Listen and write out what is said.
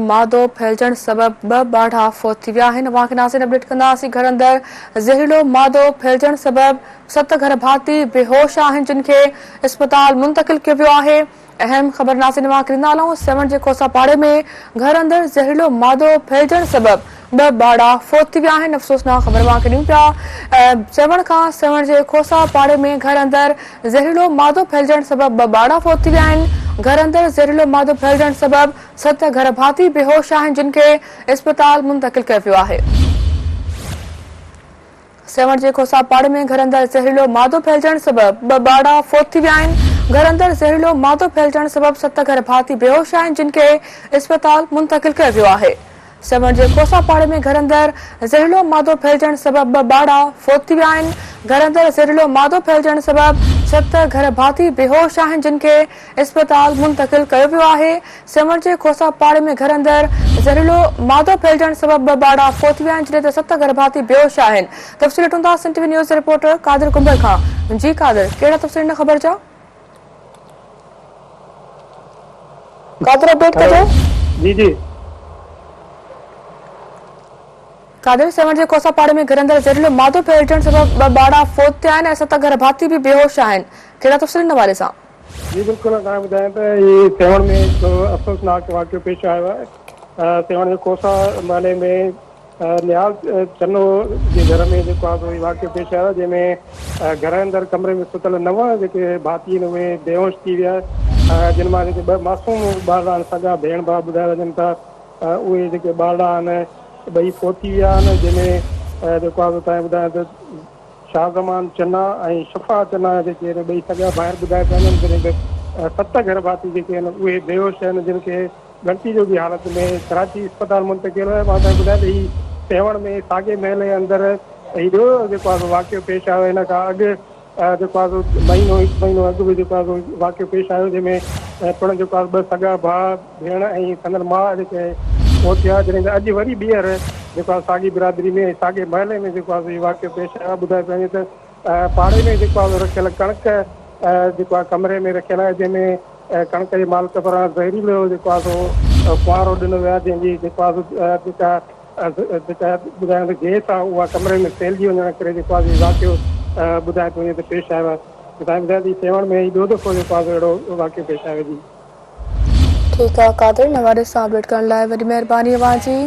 مادو ڦهلجڻ سبب ٻه ٻارڙا فوت ٿي ويا آهن. اوهان کي ناظرين اپڊيٽ ڪنداسين گهر اندر زهريلو مادو ڦهلجڻ سبب ست گهر ڀاتي بيهوش آهن جن کي اسپتال منتقل ڪيو ويو آهي. اهم خبر ناظرين اوهان کي ڏيندا هلون سيوهڻ جي کوسا پاڙي ۾ گهر اندر زهريلو مادو ڦهلجڻ سبب ٻه ٻارڙا فوت ٿي ويا آهن افسوسناڪ خبر اوهان کي ڏيون پيا سيوهڻ کان سيوهڻ جي کوسا پاڙي ۾ گهر اندر زهريلو مادو ڦهلجڻ سبب ٻه ٻارڙا فوت ٿي ويا آهن گهر اندر زهريلو مادو ڦهلجڻ سبب ست گهر ڀاتي بيهوش آهن جن کي اسپتال منتقل ڪيو ويو آهي. سيوهڻ جي کوسا پاڙي ۾ گهر اندر زهريلو مادو ڦهلجڻ سبب ٻه ٻارڙا فوت ٿي ويا آهن. گهر اندر زهريلو مادو ڦهلجڻ سبب ست گهر ڀاتي بيهوش آهن جن کي اسپتال منتقل ڪيو ويو آهي. سيوهڻ جي کوسا پاڙي ۾ گهر اندر زهريلو مادو ڦهلجڻ سبب ٻه ٻارڙا فوت ٿي ويا آهن. گهر اندر زهريلو مادو ڦهلجڻ سبب ست گهر ڀاتي بيهوش آهن جن کي اسپتال منتقل ڪيو ويو آهي. سيوهڻ جي کوسا پاڙي ۾ گهر اندر زهريلو مادو ڦهلجڻ سبب ٻه ٻارڙا فوت ٿي ويا آهن جڏهن ته ست گهر ڀاتي بيهوش آهن. تفصيل وٺون ٿا سنڌ ٽي وي نيوز جي رپورٽر قادر ڪنڀر کان. جي قادر ڪهڙا تفصيل هن خبر جا؟ قادر اپڊيٽ ڪجو. جي جي. قادر سيوهڻ جي کوسا پاڙي ۾ گهر اندر زهريلو مادو ڦهلجڻ سبب ٻه ٻارڙا فوت ٿيا آهن ۽ ست گهر ڀاتي به بيهوش آهن. ڪهڙا تفصيل هن حوالي سان؟ جي بلڪل توهان ٻڌايان ته هي سيوهڻ ۾ هڪ افسوسناڪ واقعو پيش آيو آهي سيوهڻ جي کوسا محلي ۾ نياز چنو جي گهر ۾ جيڪو آهي سو هي واقعو پيش آيو آهي جنهن ۾ گهر اندر ڪمري ۾ ستل نو جيڪي ڀاتي آهن اهي بيهوش ٿي ويا جن مان جيڪي ٻه معصوم ٻارڙا آهن سڳا ڀيڻ ڀاء ٻڌايا وڃن ٿا اهي جيڪي ٻارڙا آهن ٻئي فوت ٿي ويا آهن جنهن ۾ جيڪو آهي سو توهان ٻڌايان ته شاهه زمان چنا ۽ شفا چنا جيڪي آهن ٻئي سڳا ڀائر ٻڌايا پيا وڃن جڏهن ته ست گهر ڀاتي جيڪي آهن اهي بيهوش آهن جن کي ڳڻتي جوڳي حالت ۾ ڪراچي اسپتال منتقل ڪيو مان توهان کي ٻڌايان ته هي سيوهڻ ۾ ساڳي محلي اندر هي ٻيو جيڪو آهي سو واقعو پيش آيو هن کان اڳ جيڪو آهي سو مهينو هڪ مهينو اڳ به جيڪو آهي سو واقعو پيش آيو جنهن ۾ پڻ جيڪو آهي ٻه سڳا ڀاء ڀيڻ ۽ سندن ماء جيڪي فوت ٿيا جڏهن ته اڄ وري ٻيهر جيڪو آهي ساڳي برادري ۾ ۽ ساڳي محلي ۾ جيڪو آهي سو هي واقعو پيش آيو آهي ٻڌايو پيو وڃي ته پاڙي ۾ جيڪو آهي سو رکيل ڪڻڪ جيڪو آهي ڪمري ۾ رکيل آهي جنهن ۾ ڪڻڪ جي مالڪ پاران زهريلو جيڪو آهي سو ڦوهارو ڏنو ويو آهي جنهن جي جيڪو آهي سو جيڪا جيڪا ٻڌايو ته گيس آهي اها ڪمري ۾ ڦهلجي وڃڻ ڪري جيڪو آهي سو واقعو ٻڌايو پيو وڃي ته پيش آيو آهي ٻڌايو ته سيوهڻ ۾ هي ٻيو دفعو جيڪو آهي سو اهڙو واقعو پيش آيو جي. ٺيڪ آ قادر نواري سان اپڊيٽ ڪرڻ لاء وڏي مهرباني اوهان جي.